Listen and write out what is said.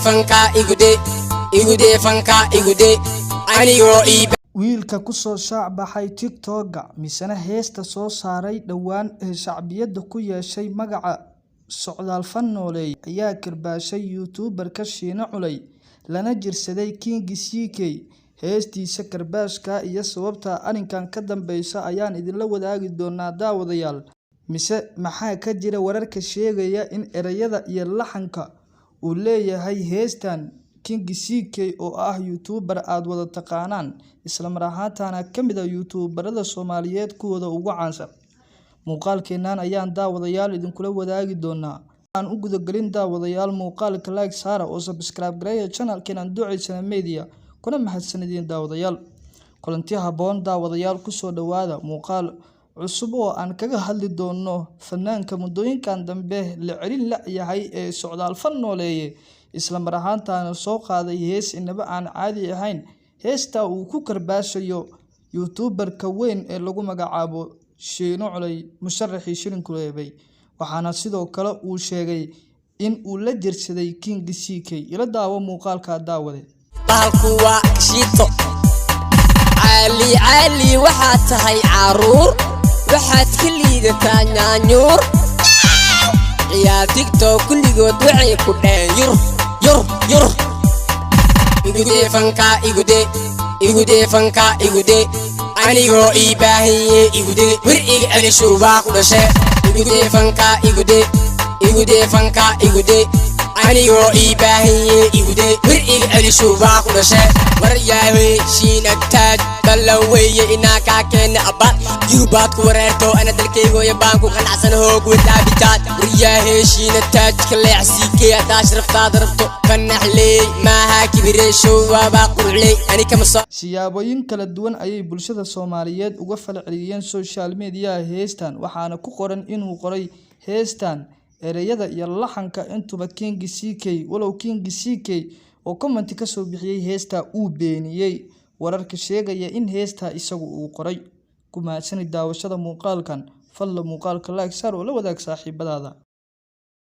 Fanka igude, igude, fanka igude, anigoo ii Wiilka ku soo shaac baxay TikTok-ga misena heesta soo saaray dhowaan ee shacbiyadda ku yeeshay magaca Socdaal Fan Nooleeye ayaa karbaashay YouTuber-ka Shiine Culay lana jirsaday King CK. Heestiisa karbaashka iyo sababta arrinkan ka dambeysa ayaan idinla wadaagi doonaa, daawadayaal. Mise maxaa ka jira wararka sheegaya in erayada iyo laxanka uu leeyahay heestan King CK, oo ah YouTuber aad wada taqaanaan, isla mar ahaantaana ka mid ah YouTuberada Soomaaliyeed kuwooda ugu caansan? Muuqaalkeennan ayaan, daawadayaal, idinkula wadaagi doonaa. Aan u gudagelin, daawadayaal, muuqaalka like saara oo subscribe gareeya channelkeenan Duceysana Media, kuna mahadsanidin, daawadayaal. Kulanti habboon, daawadayaal, kusoo dhawaada muuqaal cusub oo aan kaga hadli doono fanaanka muddooyinkan dambe la celin la-yahay ee Socdaal Fan Nooleeye, isla mar ahaantaana soo qaaday hees inaba aan caadi ahayn, heesta uu ku karbaashayo YouTuber-ka weyn ee lagu magacaabo Shiine Culay, musharaxii shilinku reebay. Waxaana sidoo kale uu sheegay in uu la jirsaday King CK. Ila daawo muuqaalka, daawade. Bahalku waa shiito caali caali. Waxaad tahay caruur, waxaad ka liidataa nyaanyuur. Ciyaar TikTok kulligood waxay ku dhaheen yur yur yur. Igude, fanka igude, igude, fanka igude, anigoo ii baahanye igude, wir iga celi, shuubaa ku dhashe. Igude, fanka igude, igude, fanka igude, anigoo ii baahanye igude, wir iga celi, shuubaa ku dhashe. War yaahey, Shiina Taaj, ballan weeye inaa kaa keena abbaad. Yurubaad ku wareerto, ana dalkaygooya baan ku qanacsan hoog wadaabijaad. War yaahey, Shiina Taaj, ka leexsiikey haddaa sharaftaada rabto. Fanaxleey maaha kibireeshow, waabaa quruxley ani kama soo. Siyaabooyin kala duwan ayay bulshada Soomaaliyeed uga falceliyeen social media heestan, waxaana ku qoran inuu qoray heestan ereyada iyo laxanka intuba King CK, walow King CK oo comment ka soo bixiyay heesta uu beeniyey wararka sheegaya in heesta isagu uu qoray. Ku mahadsanid daawashada muuqaalkan. Fadlan muuqaalka like saar oo la wadaag saaxiibadaada.